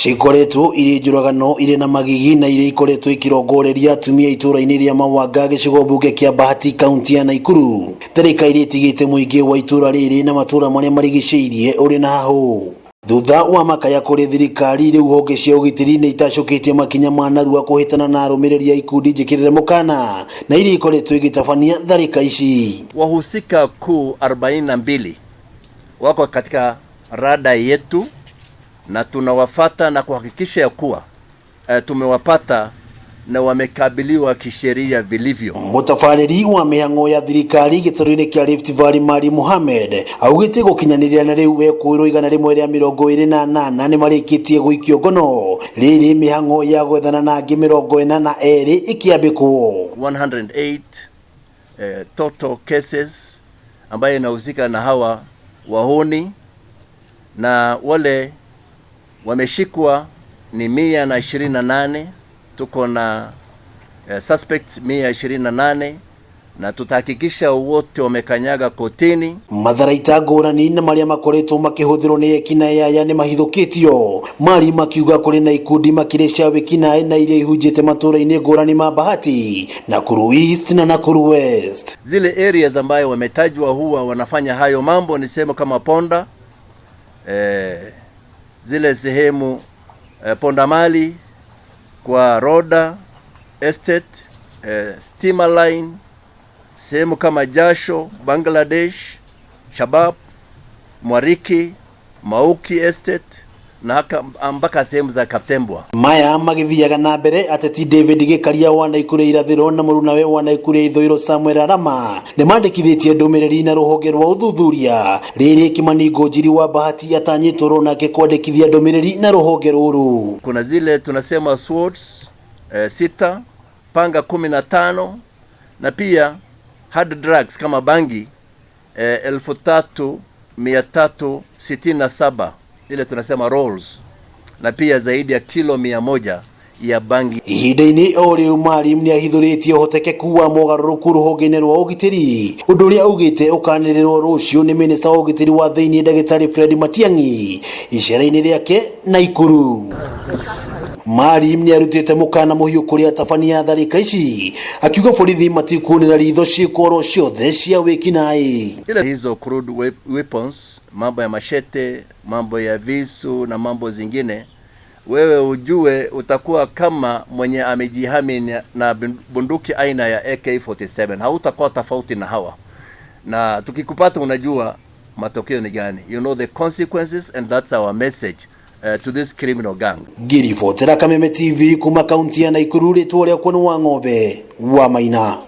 Cikoretwo irĩ njũragano irĩ na magigi na iria ikoretwo ikirongoreria atumia itũra-inĩ rĩa Mawanga, gĩcigo mbunge kĩa Bahati, kaunti ya Naikuru. Tharĩka iria itigĩte mũingĩ wa itũra rĩrĩ na matũra marĩa marigicĩirie ũrĩ na hahũ. Thutha wa makaya kũrĩ thirikari, rĩu honge cia ũgitĩri nĩ itacũkĩtie makinya ma narua kũhĩtana na arũmĩrĩri a ikundi njĩkĩrĩre mũkana na iria ikoretwo igĩtabania tharĩka ici. Wahusika kuu 42 wako katika rada yetu na tunawafata na kuhakikisha ya kuwa tumewapata na wamekabiliwa kisheria vilivyo. Mũtabarĩri wa mĩhang'o ya thirikari gĩtarũ-inĩ kĩa Rift Valley, Mari Mohamed, augĩte gũkinyanĩria na rĩu ekũĩrwo 128 nĩ marĩkĩtie gũikio ngono, rĩrĩ mĩhang'o ya gwethana na angĩ 42 ĩkĩambĩkwo. 108 total cases ambayo inahusika na hawa wahuni, na wale wameshikwa ni 128. Tuko na suspects 128 na tutahakikisha wote wamekanyaga kotini. Matharaita ngũrani na marĩa makoretwo makĩhũthĩrwo nĩ ekinaĩ aya nĩ mahithũkĩtio. Mari makiuga kũrĩ na ikundi makĩria cia wĩkinaĩ na iria ihunjĩte matũra-inĩ ngũrani ma Bahati, Nakuru East na Nakuru West. Zile areas ambayo wametajwa huwa wanafanya hayo mambo ni sehemu kama Ponda, zile sehemu Ponda Mali, kwa Roda Estate, Steamer Line, sehemu kama Jasho, Bangladesh, Shabab, Mwariki, Mauki Estate na haka mpaka sehemu za Kaptembwa. Maya magĩthiaga na mbere, ateti David Gĩkaria wa Naikuru ya irathĩro na mũrunawe wa Naikuru ya ithũĩro Samuel Arama nĩ mandĩkithĩtie ndũmĩrĩri na rũhonge rwa ũthuthuria, rĩrĩ Kimani Ngũnjiri wa Bahati atanyĩtwo nake kwandĩkithia ndũmĩrĩri na rũhonge rũrũ. Kuna zile tunasema swords 6, panga 15 na pia hard drugs kama bangi 3367, ile tunasema rolls, na pia zaidi ya kilo 100 ya bangi. Ihinda-inĩ o rĩu, Maalim nĩ ahithũrĩtie ũhotekeku wa mogarũrũku rũhonge-inĩ rwa ũgitĩri, ũndũ ũrĩa augĩte ũkanĩrĩrwo rũciũ nĩ minista wa ũgitĩri wa thĩinĩ, Ndagĩtarĩ Fred Matiang'i, icera-inĩ rĩake Naikuru. Maalim nĩ arutĩte mũkana mũhiũ kũrĩ atabania a tharĩka ici, akiuga borithi matikuonera ritho ciĩko oro ciothe cia wĩkinaĩ. Ile hizo crude weapons, mambo ya machete, mambo ya visu na mambo zingine, wewe ujue utakuwa kama mwenye amejihami na bunduki aina ya AK47, hautakuwa tofauti na hawa, na tukikupata unajua matokeo ni gani. You know the consequences, and that's our message to this criminal gang. Ngĩribotera Kameme TV kuma kaunti ya Naikuru, rĩtwa rĩakwa nĩ wa ng'ombe wa Maina.